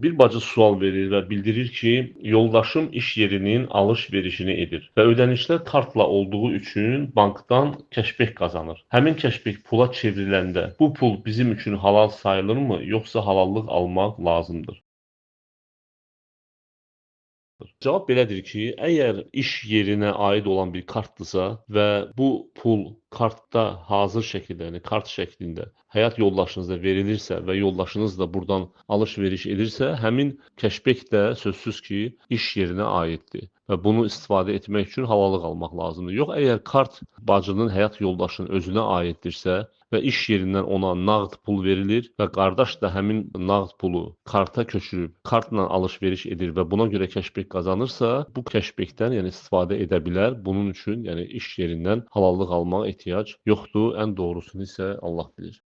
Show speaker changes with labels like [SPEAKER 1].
[SPEAKER 1] Bir bacı sual verir və bildirir ki, yoldaşım iş yerinin alış-verişini edir və ödənişlər kartla olduğu üçün bankdan cashback qazanır. Həmin cashback pula çevriləndə bu pul bizim üçün halal sayılırmı, yoxsa halallıq almaq lazımdır? Cavab belədir ki, əgər iş yerinə aid olan bir kartdırsa və bu pul kartda hazır şəkildə, yəni kart şəklində həyat yoldaşınıza verilirsə və yoldaşınız da buradan alış-veriş edirsə, həmin cashback də sözsüz ki, iş yerinə aiddir və bunu istifadə etmək üçün halallıq almaq lazımdır. Yox, əgər kart bacının həyat yoldaşının özünə aiddirsə və iş yerindən ona nağd pul verilir və qardaş da həmin nağd pulu karta köçürüb, kartla alış-veriş edir və buna görə cashback qazanırsa, bu cashbackdən yəni istifadə edə bilər. Bunun üçün yəni iş yerindən halallıq almağa ehtiyac yoxdur. Ən doğrusunu isə Allah bilir.